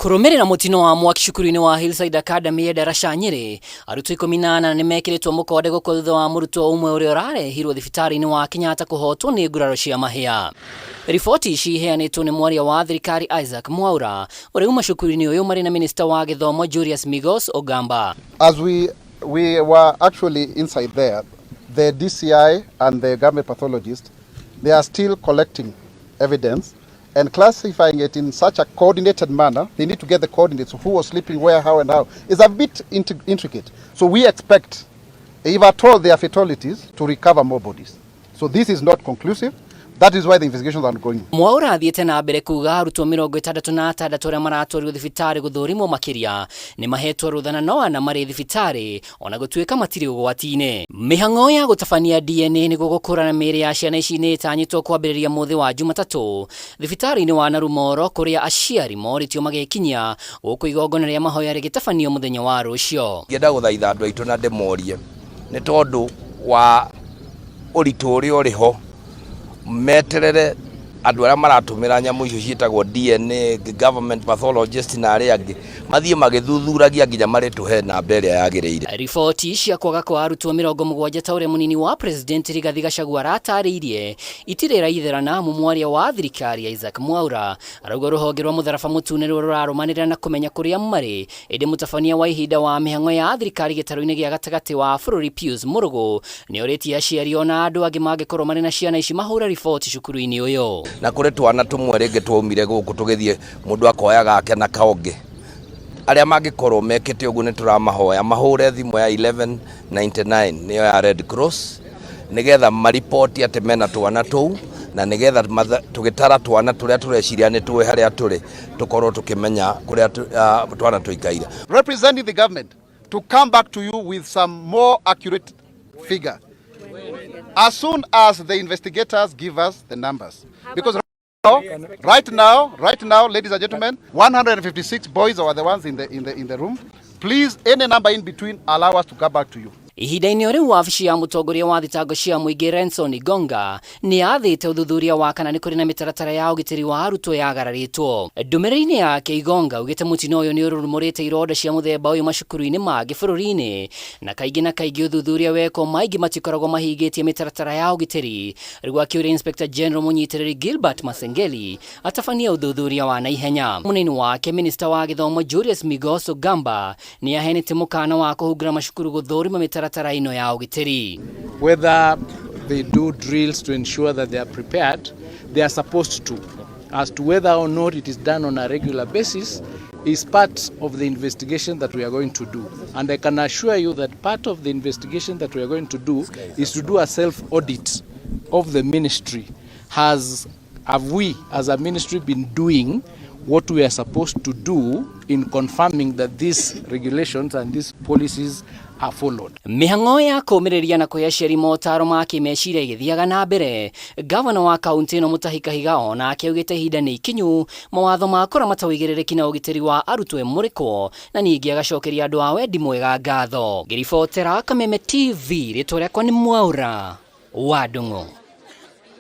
Kũrũmĩrĩra mũtino wa mwaki cukuru-inĩ wa Hillside Academy Endarasha Nyĩrĩ, arutwo 14 nĩ mekĩrĩtwo mũkonde gũkua thutha wa mũrutwo ũmwe ũrĩa ũrarehirwo thibitarĩ-inĩ wa Kenyatta kũhotwo nĩ nguraro cia mahĩa. Riboti ici iheanĩtwo nĩ mwaria wa thirikari Isaac Mwaura ũrĩa uma cukuru-inĩ ũyũ marĩ na minista wa gĩthomo Julius Migos Ogamba. As we were actually inside there, the DCI and the government pathologist, they are still collecting evidence and classifying it in such a coordinated manner. They need to get the coordinates of who was sleeping where, how, and how. It's a bit intricate. So we expect, if at all there are fatalities, to recover more bodies. So this is not conclusive. That is why the investigations are ongoing. Mwaura athiĩte na mbere kuga arutwo 66 arĩa maratwarirwo thibitarĩ gũthũrimwo makĩria nĩ mahetwo rũtha na no ana marĩ thibitarĩ ona gũtuĩka matirĩ ũgwati-inĩ. Mĩhang'o ya gũtabania DNA nĩguo gũkũrana mĩĩrĩ ya ciana ici nĩ ĩtanyĩtwo kwambĩrĩria mũthĩ wa Jumatatũ thibitarĩ-inĩ wa Narumoro kũrĩa aciari morĩtio magekinyia gũkũ igongona rĩa mahoya rĩgĩtabanio mũthenya wa rũciũ. Ngĩenda gũthaitha andũ aitũ na ndĩmorie nĩ tondũ wa ũritũ ũrĩa ũrĩ ho, meterere andũ arĩa maratũmĩra nyamũ icio ciĩtagwo DNA, government pathologist na arĩa angĩ mathiĩ magĩthuthuragia nginya marĩtũhe namba ĩrĩa yagĩrĩire. Riboti cia kwaga kwa arutwo 70 ta ũrĩa mũnini wa president Rigathi Gachagua aratarĩirie itirĩ raitherana amu mwaria wa thirikari Isaac Mwaura arauga rũhonge rwa mũtharaba mũtune rũrĩa rũrarũmanĩrĩra na kũmenya kũrĩa marĩ, ĩndĩ mũtabania wa ihinda wa mĩhang'o ya thirikari gĩtarũ-inĩ gĩa gatagatĩ wa bũrũri Pius Mũrũgũ nĩ orĩtie aciari ona andũ angĩ mangĩkorwo marĩ na ciana ici mahũre riboti cukuru-inĩ ũyũ. Na kũrĩ twana tũmwe rĩngĩ twaumire gũkũ tũgĩthiĩ mũndũ akoya gake na kaũngĩ. Arĩa mangĩkorwo mekĩte ũguo nĩ tũramahoya mahũre thimũ ya 1199 nĩyo ya Red Cross nĩgetha maripoti atĩ mena twana tũu na nĩgetha tũgĩtara twana tũrĩa tũreciria nĩ tũĩ harĩa tũrĩ tũkorwo tũkĩmenya kũrĩa twana tũikaire. Representing the government to come back to you with some more accurate figure as soon as the investigators give us the numbers. Because right now, ladies and gentlemen, 156 boys are the ones in the room. Please, any number in between, allow us to come back to you. Ihinda-inĩ o rĩu, wabici ya mũtongoria wa thitango cia mũingĩ Renson Igonga nĩ yathĩte ũthuthuria wa kana nĩ kũrĩ na mĩtaratara ya ũgitĩri wa arutwo yagararĩtwo. Ndũmĩrĩri-inĩ yake, Igonga augĩte mũtino ũyũ nĩ ũrurumũrĩte ironda cia mũthemba ũyũ macukuru-inĩ mangĩ bũrũri-inĩ na kaingĩ ũthuthuria wekwo maingĩ matikoragwo mahingĩtie mĩtaratara ya ũgitĩri. Rĩu akĩũria Inspector General mũnyitĩrĩri Gilbert Masengeli atabanie ũthuthuria wa naihenya. Mũnini wake, minista wa gĩthomo Julius Migos Ogamba, nĩ aheanĩte mũkana wa kũhungura macukuru gũthũrima mĩtaratara ĩno ya ũgitĩri. Whether they do drills to ensure that they are prepared, they are supposed to. As to whether or not it is done on a regular basis is part of the investigation that we are going to do. And I can assure you that part of the investigation that we are going to do is to do a self-audit of the ministry. Have we as a ministry been doing what we are supposed to do in confirming that these regulations and these policies are followed? Mĩhang'o ya kũũmĩrĩria na kũhe aciari motaro ma kĩmeciria ĩgĩthiaga na mbere, gavana wa kaunti ĩno Mutahi Kahiga onake augĩte ihinda nĩ ikinyu mawatho ma kũramata ũigĩrĩrĩki na ũgitĩri wa arutwo ĩmũrĩkwo na ningĩ agacokeria andũ a wendi mwega ngatho. Ngĩribotera Kameme TV, rĩtwa rĩakwa nĩ Mwaura wa Ndung'u.